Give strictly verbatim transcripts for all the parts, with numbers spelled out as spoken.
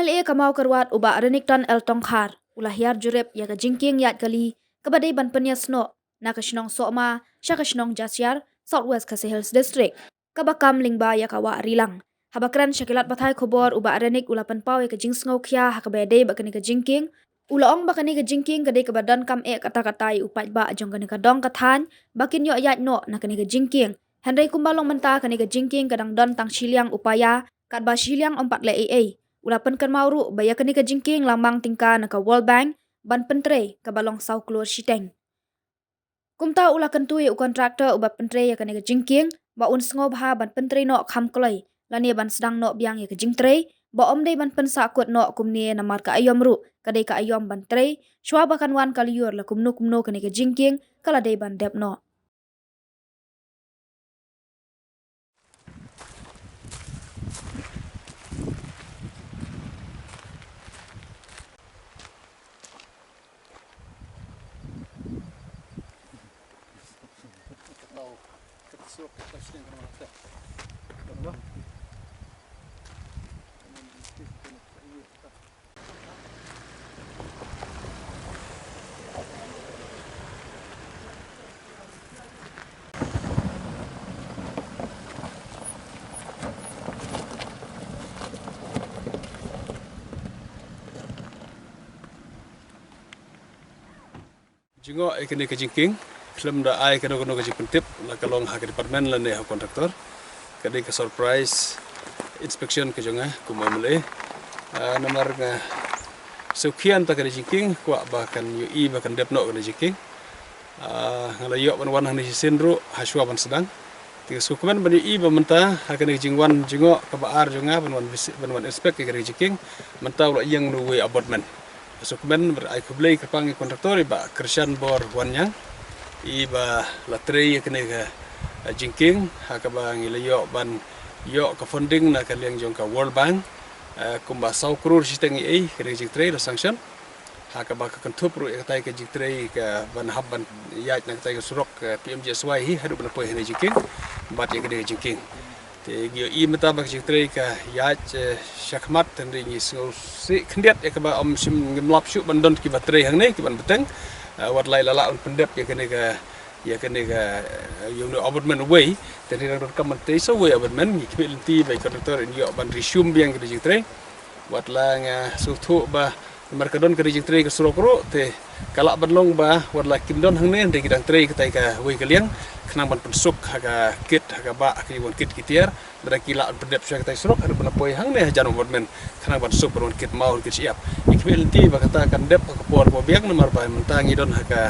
Te ka Mawkyrwat u Bah Renikton L Tongkhar u la hiar jurip ïa ka jingkieng ïaid kali kaba dei ban pynïasnoh na ka shnong Sohma sha ka shnong Jasiar, South West Khasi Hills District, kaba kam lyngba ïa ka Wah Rilang. Haba kren sha ki lad pathai khubor, u Bah Renik u la pynpaw ïa ka jingsngewkhia ha kaba ïadei bad kane ka jingkieng. U la ong ba kane ka jingkieng ka dei kaba donkam eh katta katta ïa u paidbah jong kane ka dong ka thaiñ ba kin ïoh ïaid noh na kane ka jingkieng. Hynrei kumba long mynta, kane ka jingkieng ka dang don tang shiliang u paia, katba shiliang ym pat leh ei ei. U la pynkynmaw ruh ba ïa kane ka jingkieng la mang tyngka na ka World Bank ban pyntrei, kaba long saw klur shiteng. Kumta u la kyntu ïa u kontraktor uba pyntrei ïa kane ka jingkieng ba un sngewbha ban pyntrei noh kham kloi, lane ban sdang noh biang ïa ka jingtrei, ba ym dei ban pynsahkut noh kumne, namar ka aïom ruh ka dei ka aïom ban trei, shuwa ba kan wan ka lyiur la kumno kumno kane ka jingkieng ka la dei ban dep noh. Jngoh ïa kane ka jingkieng, khlem da ai kano kano ka jingpyntip, la ka long ha ka department lane ha kontraktor. Ka dei ka surprise inspection ka jong nga kum u M L A. Ah, namar nga sngewkhia ïa kane ka jingkieng, kwah ba kan ïohi ba kan dep noh kane ka jingkieng. Ah, nga la ïoh ban wan hangne shisien ruh ha shuwa ban sdang. Te nga sngewkmen ban ïohi ba mynta ha kane ka jingwan jngoh kaba ar jong nga ban wan visi-, ban wan inspect ïa kane ka jingkieng, mynta u la ïeng na uwei u abutment. Nga sngewkmen bad ai khublei kyrpang ïa u kontraktor, i Bah Krishan Bor Wanniang, iba la trei ïa kane ka, eh, jingkieng, ha kaba ngi la ïoh ban ïoh ka funding na ka liang jong ka World Bank, eh, kumba saw klur shiteng ei ei, kane ka jingtrei la sanction. Ha kaba ka kynthup ruh ïa katai ka jingtrei ka ban hap ban ïaid na katai ka surok, eh, P M G S Y hi haduh ban poi ha kane ka jingkieng bad ïa kane ka jingkieng. Te ngi ïohi mynta ba ka jingtrei ka ïaid, eh, shakhmat, hynrei ngi sngewsih khyndiat ïa kaba ym shym, ngim lap shuh ban don kiba trei hangne, kiban bteng. Eh, wat la i la lah ban pyndep ïa kane ka, ïa kane ka, eh, ïa une u abutment uwei, te hynrei dang donkam ban trei sa uwei u abutment, ngi khmih lynti ba i kontraktor in ïoh ban resume biang kane ka jingtrei. Wat la nga sngewthuh ba namar ka don kane ka jingtrei ka surok ruh, te ka lah ban long ba wat la kim don hangne, hynrei ki dang trei katai kawei ka liang khnang ban pynsuk ha ka kit, ha kaba ha ka jingwan kit ki tiar, lada ki lah ban pyndep shuwa katai ka surok haduh ban poi hangne hajan u abutment khnang ban suk ban wan kit maw kit shyiap. Ngi khmih lynti ba kata kan dep ha ka por kaba biang, namar ba mynta ngi don ha ka,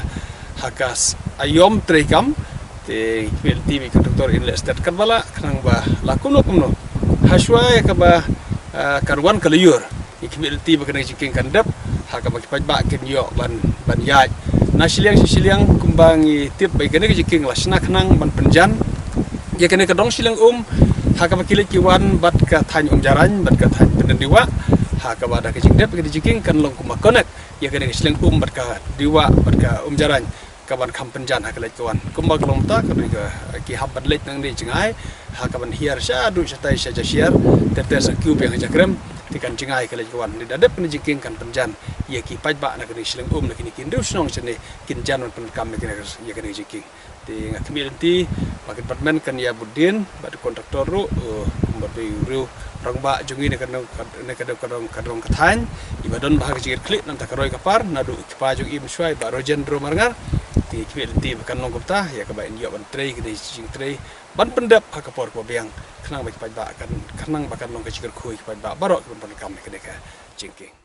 ha ka s-, aïom treikam. Te ngi khmih lynti ba i kontraktor in leh stet katba lah khnang ba la kumno kumno ha shuwa ïa kaba, ah, kan wan ka lyiur, ngi khmih lynti ba kane ka jingkieng kan dep ha kaba ki paidbah kin ïoh ban, ban ïaid. Na shiliang shi shiliang kumba ngi tip ba ïa kane ka jingkieng la shna khnang ban pynjan ïa kane ka dong shiliang um, ha kaba ki leit ki wan bad ka thaiñ Umjarain bad ka thaiñ Pyndendiwah, ha kaba da ka jingdep ïa kane ka jingkieng kan long kumba connect ïa kane ka shiliang um bad ka Diwah bad ka Umjarain, kaban kham pynjan ha ka leit ka wan. Kumba ka long mynta, ka dei ka, ki hap ban leit nangne jngai, ha kaban hiar shaduh shatai sha Jasiar, ter ter sa kiew biang ha Jakrem, te kan jngai ka leit ka wan. Hynrei da dep kane ka jingkieng kan pynjan ïa ki paidbah na kane ka shiliang um, na kine ki hynriew shnong shane kin jan ban pyndonkam ïa kane, ïa kane ka jingkieng. Te nga khmih lynti ba ka department kan ïa bud dien bad u kontraktor ruh, eh, kumba dei u riew rangbah jong ngi na ka dong, na ka dong, ka dong, ka dong ka thaiñ, iba don bha ka jingkitkhlieh na ka bynta ka roi ka par, naduh u kpa jong i mynshuwa i Bah Rojendro Marngar. Te khmih lynti ba kan long kumta, ïa kaba in ïoh ban trei kane ka jingtrei ban pyndep ha ka por kaba biang, khnang ba ki paidbah kan, khnang ba kan long ka jingkyrkhu ïa ki paidbah baroh kiban pyndonkam ïa kane ka jingkieng.